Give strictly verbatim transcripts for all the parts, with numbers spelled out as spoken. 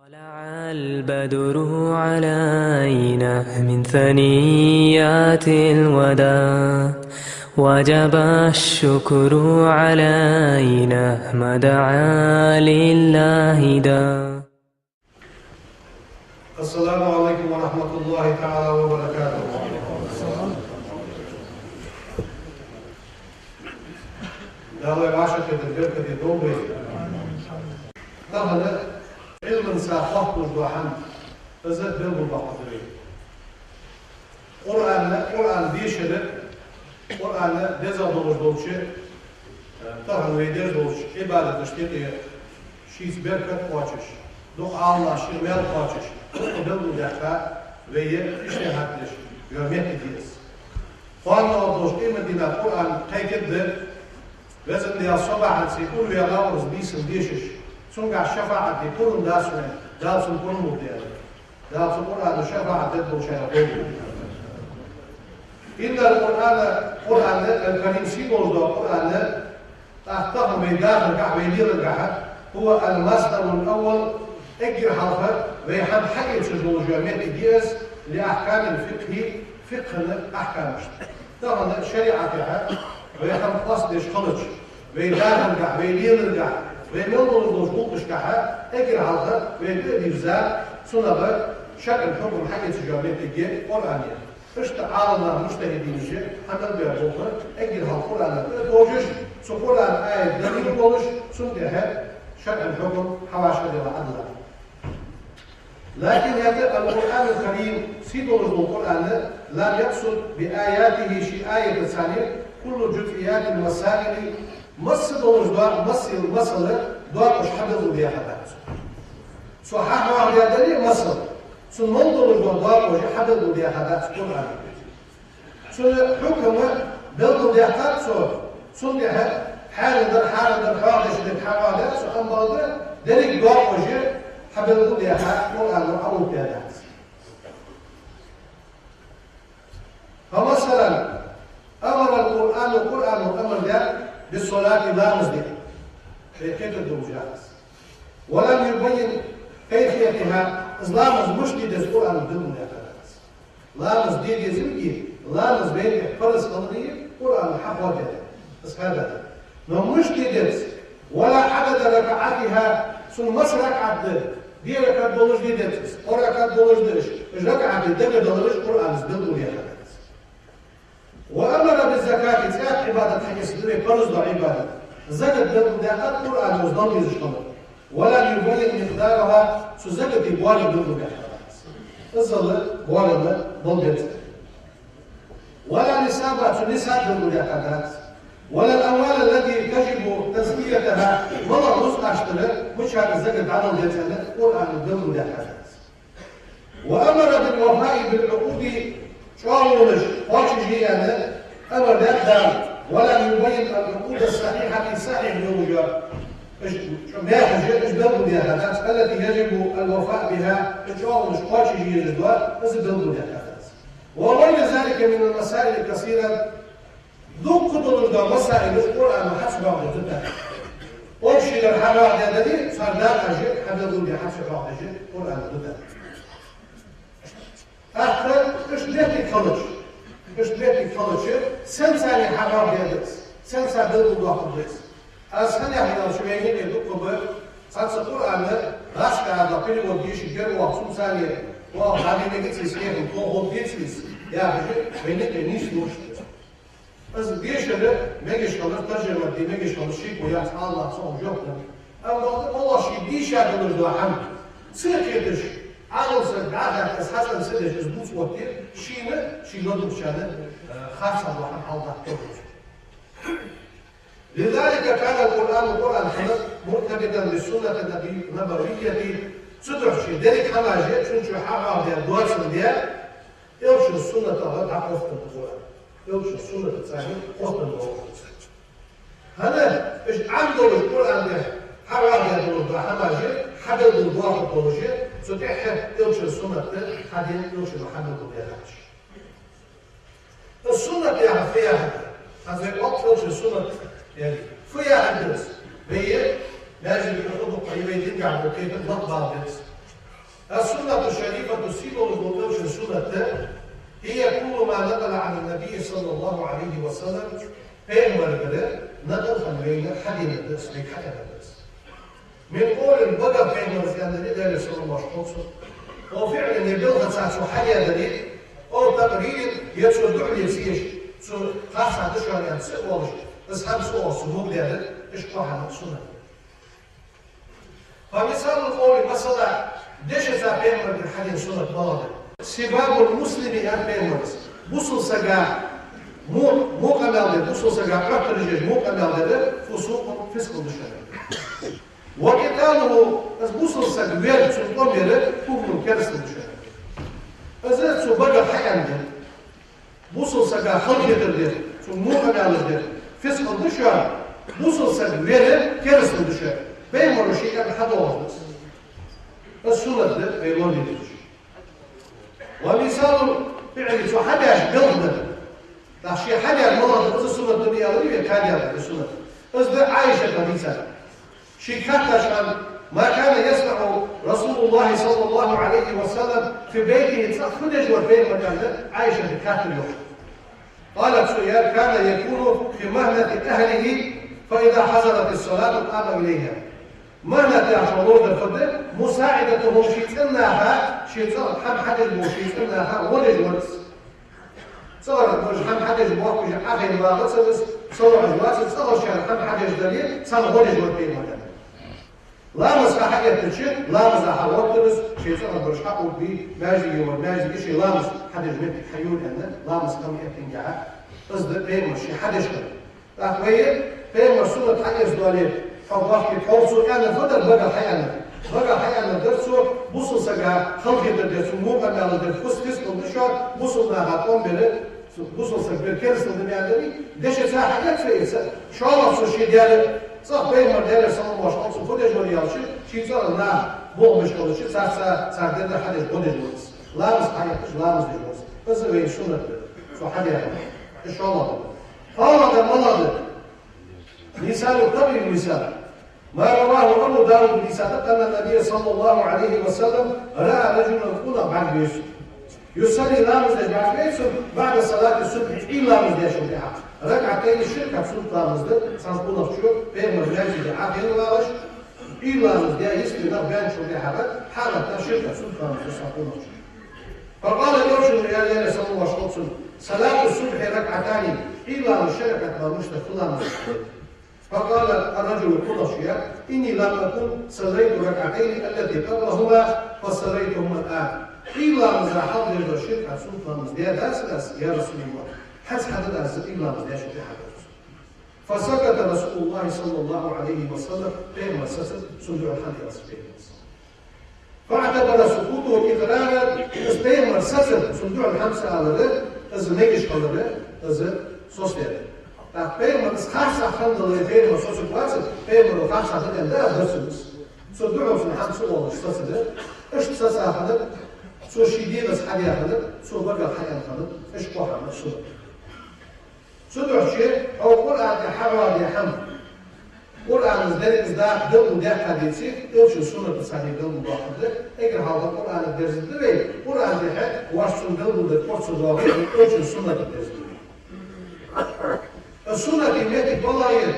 طلع البدر علينا من ثنيات الوداع، وجب الشكر علينا ما دعا لله داع. السلام عليكم ورحمة الله تعالى وبركاته. Дала вай вӀашагӀкхетар беркате долда вай. Тахан Ӏилманца хьоахадеш дола хӀама, из белгалдоаккхаргда вай. Къуръан, Къуръан дешар, Къуръан дезагӀа долаш долча, тахан вай деш долча Ӏибадаташта юкъе шийца беркат кхоачаш, дукха Ӏалам наха шийх маьл кхоачаш, дукха белгалдаьккха вай иштта хьатӀадеш йола моттиг я из. Кхоана долаш къематдийнахьа Къуръан кхайкаргда, Везан Даьла, со бахьанца урваьнна вар из бийсан дешаш, цунгахьа шафаӀат де пурам дац вайна, Дала цунна пурам лургда аьнна. Дала цу Къуръано шафаӀат дергдолчарех долда вай. إن القرآن, Къуръан, الكريم, сий долаш дола Къуръан, тӀаккха тахан вай дахаргахьа, вай леларгахьа, هو المصدر الأول, эггара хьалха вай хӀама хьаэцаш долаш йола моттиг я из, لأحكام الفقه, фикъхӀан ахькамашта. Тахан шариӀатехьа вай хӀама къоастадеш хилча, вай дахаргахьа, вай леларгахьа, вай мел долаш долча гӀулакхашкахьа, эггара хьалха вай тӀа а бирза, цунах шарӀан хьукам хьаэцаш йола моттиг я Къуръан я. Иштта Ӏалам наха, мужтахӀидинаша хьа мел баь болх эггара хьалха Къуръана тӀа а товжаш, цу Къуръана аят далил а долаш, цунна тӀехьа шарӀан хьукам хьавӀашагӀделла Ӏадал. لكن هذا القرآن الكريم, сий долаш дола Къуръан, لم يقصد بآياته, ший аятаца, كل جزئيات المسائل, масса долаш дола, масса йола масала доакъош хьабелгалдаьха дац. Цо хьахьоахадаь дале а масала, цун мел долаш дола доакъош хьабелгалдаьха дац Къуръано. Цун хьукам белгалдаьккхад цо, цунна тӀехьа хьарам дар, хьарам дар хьоахадеш дар хьахьоахадаьд цо, амма бакъда деррига доакъош хьабелгалдаьха Къуръано Ӏооттадаьдац. فمثلا أمر القرآن, Къуръано амар даьд, بالصلاة, ламаз де. Вай кхетаргдолаш да из. ولم يبين كيفيتها, из ламаз мишта де деза Къуръано белгалдаьккхадац. Ламаз де дезилга, ламаз вайна тӀа параз хилар Къуръано хьахьоахадаьд, из хьадаьд. Но мишта де деза, ولا عدد ركعاتها, цун масса ракаӀат да, де ракаӀат долаш де деза, кхо ракаӀат долаш да, уж ракаӀаташ дагадалараш Къуръано белгалдаьккхадац. وأمر بالزكاة, цхьаькха Ӏибадат хьаэцаргда вай, параз дола Ӏибадат. Закат белгалдаьккхад Къуръано из дала дезаш хилар. ولم يبين مقدارها, цу заката боарам белгалдаьккхадац. Иззал боарам бала беза. ولا نصابها, цун нисаб белгалдаьккхадац. ولا الأموال التي تجب تزكيتها, малагӀа рузкъаш да, мичара закат дӀадала деза аьнна, Къуръано белгалдаьккхадац. وأمر بالوفاء بالعقود, чӀоагӀонаш кхоачашъе аьнна амар даьд Дала. ولم يبين العقود الصحيحة, сахьихь йолаш йола, уж чӀо-, мехаш, уж белгалдаьккхадац, التي يجب الوفاء بها, уж чӀоагӀонаш кхоачашъе езаш дола, из белгалдаьккхадац. وغير ذلك من المسائل كثيرة, дукха долаш дола масаилаш Къуръано хьа ца хьоахадаь да тӀаккха. Общий дар хьахьоахадаь дале, цар дакъа а хьабелгалдаь хьа ца хьоахадеш Къуръано да тӀаккха. ТӀаккха иштта моттиг хилча, иштта моттиг хилча, сенца хьахьоахадаьд из, сенца белгалдоаккхаргда из. Аз хӀана яхар аьлча, вайна юкъе дукха ба, цхьацца Къуръан гӀазкхий да, перевод деш герга ваха, цунца оаха дӀадийна мегац из, кхетам тохалургдац из, яхаш, вайна юкъе нийслуш да. Из дешар мегаш хилар, таржамат де мегаш хилар, шеко яц, Ӏалам наха цох жоп дала. Амма бакъда моллагӀа ше дийша долаш дола хӀама ца кхеташ, Ӏалам саг дӀахаьтта, из хьацӀенна ца деш, из бувца оттаде, шийна, ший лодугачарна, э, харцахьа дола хӀама хьалдаккха тохаш. لذلك كان القرآن, Къуръан хиннад, مرتبطا بالسنة النبوية, цудухьа ший деррига хӀамаш, цун чу хьахьоахадаь доацандаь, Элчан суннатагӀа дӀакхоттаденна да Къуръан. Элчан суннатаца хьакхоттаденна да Къуръан. ХӀана, уж Ӏам долаш Къуръан тӀа хьахьоахадаь долаш дола хӀамаш, хьабелгалдоахаш долаш, цу тӀехьа Элчан суннат хьадена, Элчано хьабелгалдаь хӀамаш. Из суннат яхар фу яхар да? Хьанз вай оал Элчан суннат аьле, фу яхар да из? Вай маьждиге хьадукха, вай динагахьа бола кхетам лакхбала беза. السنة الشريفة, сийлахь долча суннат, هي كل ما نقل عن النبي صلى الله عليه وسلم, пайхамарагара накъал хинна вайна хьадена да из, вайга хьадена да из. من قول, багах пайхамара аьннар, Даьла салам-моаршал хилда цунна, أو فعل, е белхаца цо хьадаьдар, أو تقرير, е цо духьале ца еш, цо харцахьа да шоана аьнна ца оалаш, из хӀама ца оалаш цо хӀама даьдар, иштта хӀама суннат. فمثال القول, масала, дешаца пайхамарагара хьадена суннат малагӀа да? سباب المسلم, аьннад пайхамара, бусалба сага во-, во къамаьл дар, бусалба сага Ӏоттараш еш во къамаьл дар, فسوق, фискъал да шоана. وقتاله, из бусалба саг вер, цунна тӀом бер, كفر, керастал да шоана. Из цо багах хьааьннад. Бусалба сага халахетар дар, цунна во къамаьлаш дар фискъал да шоана, бусалба саг вер керастал да шоана. Пайхамара ше аьнна хьадоагӀаш да из. Из суннат да, вай лорадеш. ومثال الفعل, цо хьадаьча белхадар. ТӀаккха ше хьадаьр малагӀа да, из суннат да ма аьларий вай, кхаьдяр да суннат. Из да Ӏайшата хьадис. Шийга хаьттача хана: ما كان يصنع رسول الله صلى الله عليه وسلم في بيته, цӀагӀа фу деш вар пайхамар аьнна, Ӏайшага хаьттар йоах. قالت, цо аьлар: كان يكون في مهنة أهله، فإذا حضرت الصلاة قام إليها. Магьнат яхачох ловзар фуд, مساعدتهم, ший цӀен наха, ший цӀагӀа хӀама хьадеш бола ший цӀен наха гӀо деш вар из. ЦӀагӀара бараш хӀама хьадеш боахкаш Ӏохайна вагӀац из, салоӀаш вац из, цӀагӀарчар хӀама хьадеш дале, царна гӀо деш вар пайхамар аьнна. Ламаза ха хьаэттача, ламаза хьаоттар из, ший цӀагӀара бараш хьаоттабий, маьждиге вар, маьждиге ший ламаз хьадеш моттиг хьайора аьнна, ламаза ха ма эттингехьа, из да пайхамара ше хьадеш хиннад. ТӀаккха вай пайхамара суннат хьаэца доале, хьо бахкийта, хьо цо аьннар фуд дар, багах хьааьннар. Багах хьааьннар дар цо бусалба сага халахетар дар, цунна во къамаьлаш дар, фус-, фискъал да шоана, бусалба наха тӀом бер, цу бусалба саг вер керастал да ма аьннадарий, дешаца хьаэц вай из. ШоллагӀа цо ше даьр, цӀагӀа пайхамар, Даьла салам-моаршал хилда цунна, фу деш вар аьлча, ший цӀагӀара наха болх беш хилча, царца, цар даьр хьадеш гӀо деш вар из. Ламаз хьаэттача ламаз деш вар из. Из вайна суннат да, цо хьадаьр. Из шоллагӀа да. КхоалагӀдар малагӀа да? مثال التقرير, мисал. ما رواه أبو داود, дийцад, أن النبي صلى الله عليه وسلم رأى رجلا, къонах бӀаргавайра цунна, يصلي, ламаз деш бӀаргавайра цунна, بعد صلاة الصبح, Ӏуйра ламаз даьчул тӀехьагӀа. ركعتين, ши ракаӀат суннат ламаз да, цхьан къонахчо пайхамара маьждиге Ӏохайна вагӀаш, Ӏуйра ламаз даь, йисте нах баьнначул тӀехьагӀа, хьалха ши ракаӀат суннат ламаз да цхьан къонахчо. فقال, элчано аьлар, Даьла салам-моаршал хилда цунна: صلاة الصبح ركعتان, Ӏуйра ламаз ши ракаӀат мара мишта да, фу ламаз да? فقال الرجل, къонахчо аьлар: إني لم أكن صليت الركعتين التي قبلهما فصليتهما الآن. Ӏуйра ламаза хьалха деш дола ши ракаӀат суннат ламаз даьдац аз, я РасулаллахӀ, хӀанз хьадир аз Ӏуйра ламаз даьчул тӀехьагӀа. فسكت رسول الله صلى الله عليه وسلم, пайхамар сецар, цунна духьал хӀама ца аьлар пайхамара. فاعتبر سكوته إقرارا, из пайхамар сецар, цунна духьал хӀама ца алар, из мегаш хилар, из соцадаьр. ТӀаккха пайхамар, из харцахьа хиннадаларе, пайхамар соцаргвац, пайхамара харцахьа да аьнна дар цунна из. Цунна духьал цунна хӀама ца оалаш сецадар. Иштта сецар хиннад, цо ший дегӀаца хьадаьр хиннад, цо багах хьааьннар хиннад, иштта кхо хӀама суннат. Цудухьа хьо Къуръан тӀа хьавоагӀа хӀама, Къуръана деррига из дакъа белгалдаьккха деце, элчан суннатаца хьадена белгалдоаккхаргда. Эггара хьалха Къуръанах дерзаргда вай, Къуръан тӀа вай цунна белгалдаь кхоачаш доагӀа, элчан суннатах дерзаргда вай. Из суннат я моттиг малагӀа я?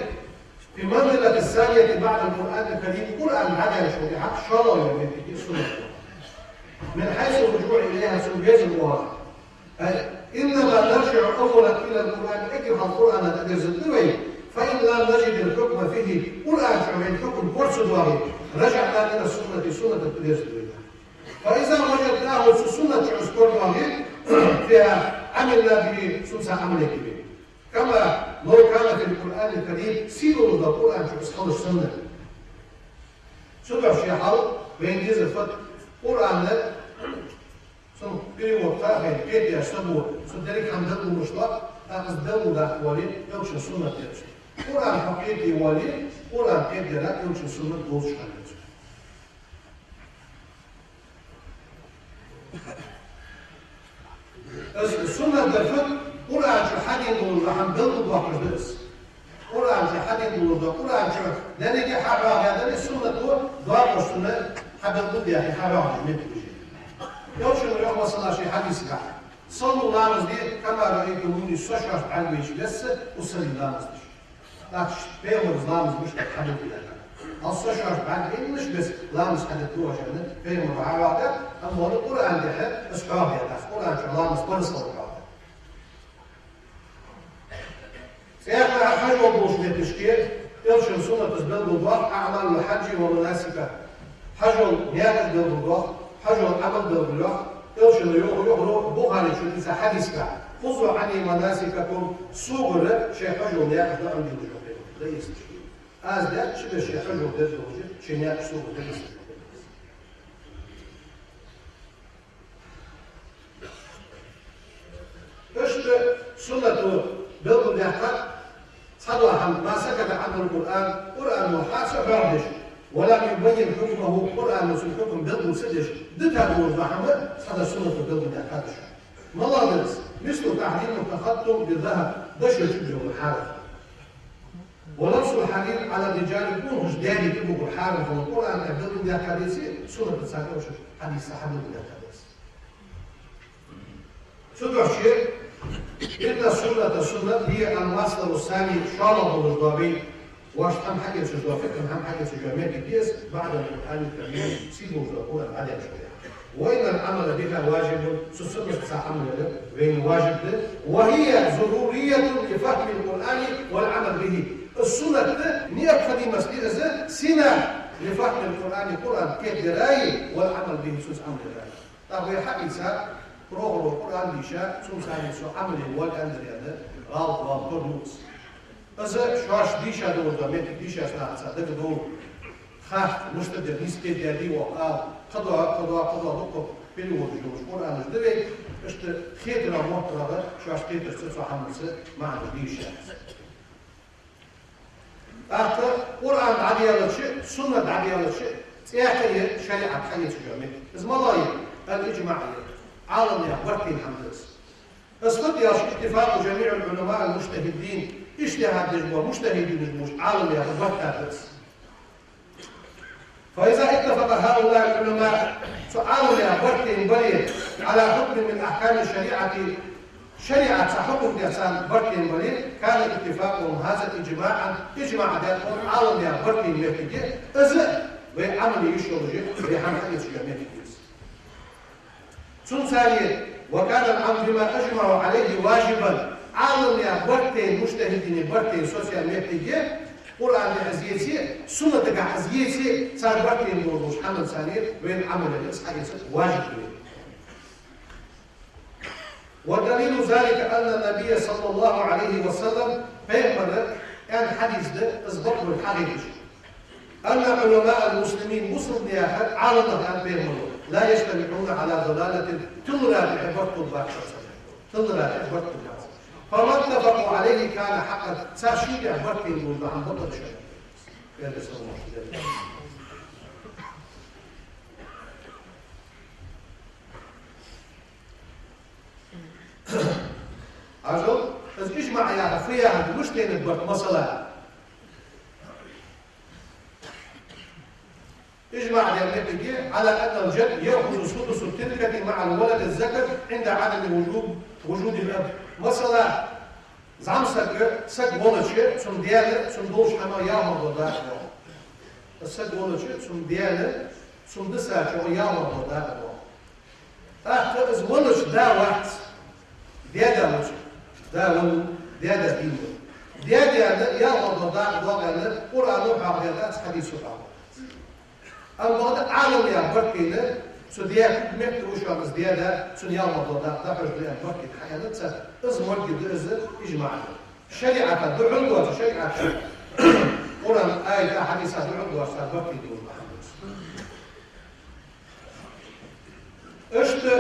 في المنزلة الثانية بعد القرآن الكريم, Къуръан дӀадаьнначул тӀехьагӀа шоллагӀа йола моттиг я суннат. من حيث الرجوع إليها, цунна везар оаха. أي إنما نرجع أولا إلى القرآن, эггара хьалха Къуръана тӀадерзаргда вай, فإن لم نجد الحكم فيه, Къуръан чу вайна хьукам кора ца доагӀе, رجعنا إلى السنة, суннатага тӀадерзаргда вай. فإذا وجدناه, цу суннат чу из корадоагӀе, فيها عملنا به, цунца Ӏамал ергья вай. كما لو كان في القرآن الكريم, сийдолаш дола Къуръан чу из хилча санна. Цудухьа ше хьал вайна дезар фуд? Къуръана, цун перевод ха а хайна, кхетаеш саг ва, цу деррига хӀама белгалдеш ва, тӀаккха из белгалдаккха воале, элчан суннат деза. Къуръан хьо кхетаде воале, Къуръан кхетадер элчан суннат долча хана деза. Из суннат дар фуд? Къуръан чу хьадена долаш дола хӀама белгалдоаккхаш да из. Къуръан чу хьадена долаш дола, Къуръан чу деррига хьахьоахадаь дале, суннато доакъош цунна хьабелгалдаь, хьахьоахадеш моттигаш я. Элчано йоах, масала, ший хьадисагахь: «صلوا ламаз де, كما رأيتموني, со шоашта бӀаргавайча бесса, أصلي, ламаз деш». ТӀаккха пайхамара ламаз мишта хьадоагӀа аьнна. Аз со шоашта бӀаргавайнача бесса ламаз хьадоагӀа аьнна, пайхамара хьадоагӀа, амма вай Къуръан тӀа из хьоахадаьд, Къуръан чу ламаз парз хилар хьоахадаьд. ЦӀаькха а хьажол болча метташка Элчан суннатаца белгалдоах أعمال الحج ومناسكه. Хьажола наькъаш белгалдоах, хьажола Ӏамал белгалйоах. Элчано йоах, йоах Бухаре чу дийца хьадисагахь: «خذوا عني مناسككم, согара шоай хьажола наькъаш дӀаӀомаделаш», йоах. Аз даьча бесса шоай хьажол дергдолаш, шоай наькъаш согара дӀаэцалаш. Иштта суннато белгалдаьккхад цхьадола хӀама: ما سكت عنه القرآن, Къуръано хьа ца хьоахадеш, ولم يبين حكمه, Къуръано цун хьукам белгал ца деш, дита долаш дола хӀама цхьадола суннато белгалдаьккхад. МалагӀа да из? مثل تحريم التختم بالذهب, дошо чубийлар хьарам. ولبس الحرير على الرجال, кӀунхаш даьри тӀабугар хьарам хилар Къуръан тӀа белгалдаьккхад из, суннатаца цхьаккха хьадисаца хьабелгалдаьккхад из. Цудухьа, إن السنة, суннат, هي المصدر الثاني, шоллагӀа долаш дола, вай вайна хӀама хьаэцаш дола, фикъхӀ хӀама хьаэцаш йола моттиг я из, بعد القرآن الكريم, сий долаш дола Къуръан дӀадаьнначул тӀехьагӀа. وإن العمل بها واجب, цу суннатаца Ӏамал яр вайна важиб да. وهي ضرورية لفهم القرآن والعمل به. Из суннат необходимость я из сенна, لفهم القرآن, Къуръан кхетадараи, والعمل به, цунца Ӏамал яраи. ТӀаккха вай хьаийца, прохоро Къуръан дийша, цунца цхьана цо Ӏамал е воалл аьннадар аьнна, гӀалат вола тор ю из. Из шоаш дийша долаш дола моттиг дийшача нахаца дагадоагӀа, хатта, мишта дар, нийса кхетадаьдий оаха ала, кхыдола, кхыдола, кхыдола дукха переводаш йолаш Къуръанаш да вай, иштта хетара моттарагӀа шоаш кхетарца цу хӀаманца маӀанаш дийша яц. ТӀаккха Къуръан дӀадаьлча, суннат дӀадаьлча, цӀаькха а шариӀат хьаэцаш йола моттиг. Из малагӀа я? الإجماع я. Ӏаламнаьха барт баьнна хӀама да из. Из фу да аьлча, اتفاق جميع العلماء المجتهدين, иджтихӀад деш бола муджтахӀидинаш болча Ӏаламнаьха барт да из. فإذا اتفق هؤلاء العلماء, цу Ӏаламнаьха барт баьнна бале, على حكم من أحكام الشريعة, шариӀата цхьа хьукам тӀа царна барт баьнна бале, كان اتفاقهم هذا إجماعا, иджмаӀ даьд хьона Ӏаламнаьха барт баьнна моттиг я из, вай Ӏамал е йиш йолаш я, вай хӀама хьаэцаш йола моттиг я из. Цунца цхьана, وكان العمل بما أجمعوا عليه واجبا, Ӏаламнаьха барт баьнна, муджтахӀидий барт баьнна соцаяь моттиг я, Къуръан тӀа из еце, суннатагахь из еце, цар барт баьнна долаш долча хӀаманца цхьана вайна Ӏамал яр, из хьаэцар важиб да вайна. ودليل ذلك أن النبي صلى الله عليه وسلم, пайхамара аьнна хьадис да из бакъвар хьагӀийташ. أن علماء المسلمين, бусалба наьха Ӏаламнах, аьннад пайхамара, لا يجتمعون على ضلالة, тилара тӀа барт хургбац цар. Тилара тӀа барт хургбац. فما اتفقوا عليه كان حقا, цар шин тӀа барт баьнна долаш дола хӀама бакъ да шоана. Хьажал, из иджмаӀ яхар фу яхилга, мишта еннад барт, масала. ИджмаӀ даьр моттиг я, على أن الجد يأخذ سدس التركة مع الولد الذكر عند عدم وجود، وجود الأب. Масала, зӀамсаг, саг велча, цун даьна, цун долча хӀаман ялхлагӀа дола дакъа доагӀа. Саг велча, цун даьна, цун дисача ялхлагӀа дола дакъа доагӀа. ТӀаккха из велча да вац, даь-да вац, да вац, даь-да дийна ва. Даь-даьна ялхлагӀа дола дакъа доагӀа аьнна, Къуръано хьоахадаьдац, хьадисо хьоахадаьдац. Амма бакъда Ӏаламнаьха барт баьнна, цу даь куг метта ва шоана из даь-да, цун ялхлагӀа дола дакъа дӀахьош да аьнна барт баьнна хьааьннад цар, из моргда из иджмаӀ. ШариӀата духьал доацаш, шариӀата, Къуръан аята, хьадиса духьал доацаш цар барт баьнна долаш хӀама да из. Иштта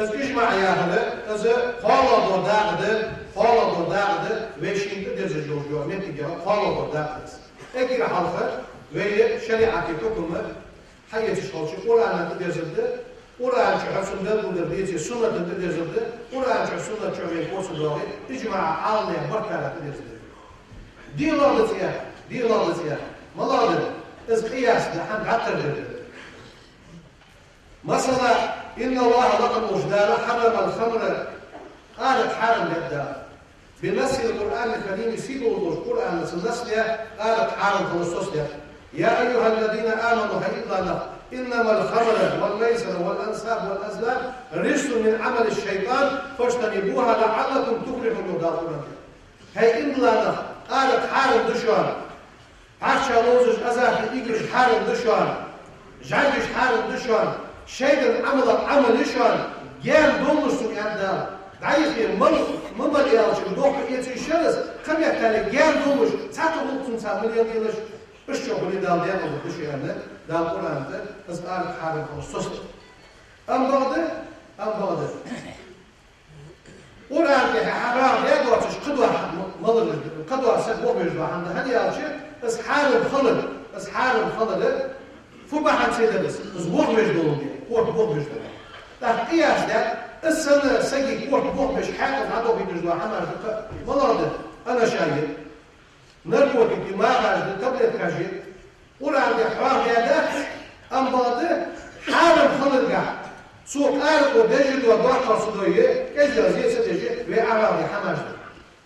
из иджмаӀ яхар, из кхоалагӀа дола дакъа да, кхоалагӀа дола дакъа да, вай шийна тӀадерзаш йолаш йола моттиг я, кхоалагӀа дола дакъа да из. Эггара хьалха вай шариӀата хьукам хьаэцаш хилча, Къуръана тӀадерзар да, Къуръан чу хьа цун белгалдар деце, суннатана тӀадерзар да, Къуръан чу, суннат чу вайна кхоачаш доагӀе, иджмаӀ, Ӏаламнаьха барт баьра тӀадерзар да. ДиълагӀа да цӀаькха, диълагӀа да цӀаькха. МалагӀа да? Из къияс да, хӀама дӀатардар да. Масала, إن الله, лакха волча Дала, حرم الخمر, аракъ хьарам даьд Дала. بنص القرآن الكريم, сийдолаш долча Къуръана цу нас даь, аракъ хьарам хилар соцадаьд. يا أيها الذين آمنوا, хӀай иман дилла нах, إنما الخمر والميسر والأنصاب والأزلام رجس من عمل الشيطان فاجتنبوه لعلكم تفلحون, йоах Дала Къуръана тӀа. ХӀай иман дилла нах, аракъ хьарам да шоана, парча ловзаш, азартни играш хьарам да шоана, жӀаргаш хьарам да шоана, шайтӀан Ӏамалех Ӏамал я шоана, гаьна довлалаш цунга, аьннад Дала. ДӀайха мала, ма мала аьлча, дохка эца йиш яц, кхы меттел гаьна довлалаш, цхьаккха гӀулакх цунца ма леладелаш, иштта хуле Дала даькъала дергда шо, аьнна, Дала Къуръана тӀа, из аракъ хьарам хилар соцадаьд. Ам бакъда, ам бакъда. Къуръана тӀа хьа-, хьа-, хьабаьгӀа доацаш кхыдола хӀама ма-, малараш да, кхыдола саг вохавеш дола хӀама да, хӀана аьлча, из хьарам хилар, из хьарам хилар фу бахьан ца дар из, из вохавеш долга, корта вохавеш долга. ТӀаккха къияс даь, из санна сага корта вохабеш, хьаькъал дӀадохийташ дола хӀамаш да-кх, малагӀа да, анаша я, наркотики, магӀаш да, таблеткаш я, Къуръана тӀа хьоахадаьдац, ам бакъда хьарам хиларгахьа, цо къаракъо деш дола доаккхал ца дой, кӀезига зе ца деш, вай Ӏа хьоахаде хӀамаш да.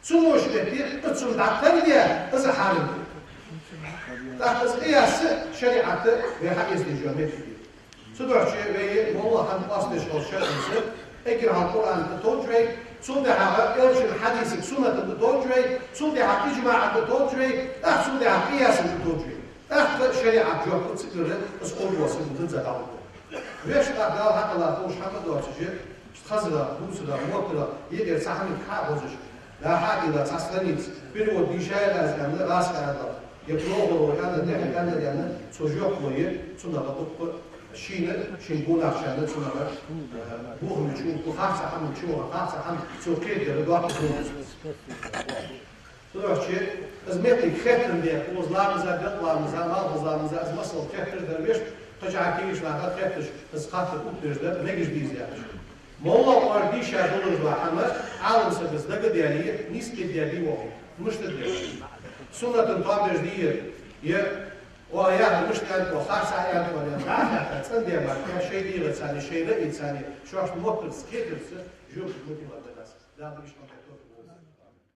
Цу мо ши метте, из цунна дӀатарде, из а хьарам да. ТӀаккха из къияс шариӀата вай хьаэца дезаш йола моттиг я. Цудухьа вай моллагӀа хӀама къоастадеш хилча шарӀаца, эггара хьалха Къуръана тӀа товча вай, цул тӀехьагӀа Элчан хьадиса, суннатан тӀа товча вай, цул тӀехьагӀа ижмаӀан тӀа товча вай, тӀаккха цул тӀехьагӀа къиясан тӀа товча вай. ТӀаккха шариӀата жоп лу цигара, из къулбоса динца дӀалургда. Вешта тӀаккха Дала хьакхелла ховш хӀама доацаш, хазарах, дувцарах, моттарах, юкъера цхьа хӀаманга хьа а хозаш, дӀа-хьа а дилла цхьа страница, перевод дийша яр аз аьнна, гӀазкхий аьнна, е прохоро аьнна, тӀехьа аьнна, аьнна, цо жоп лой, цунах дукха шийна, шийна гонахчарна, цунах, э, бохам чу, харца хӀама чу, харца хӀама цо кхетадар доккха хӀама да. Цудухьа из моттиг хеттандаь, укхаза ламаза, белкъа ламаза, малхбуза ламаза, из масала хетташ дар вешта, кхыча кагийча наха хетташ, из хаттар оттадеш дар, мегаш деза яхаш. МоллагӀа оаш дийша долаш дола хӀама Ӏалам саго дагадаьле, нийсдаьле дий оаха, мишта да? Суннатан тоабеш дий, е оаха яхар мишта аьннад, харца аьннад, е дӀа а хаьтта, цӀендаь мара, е шоай дегӀацара, шоай раийцара, шоашта моттарца, кхетарца жоп лургда. Дала иштта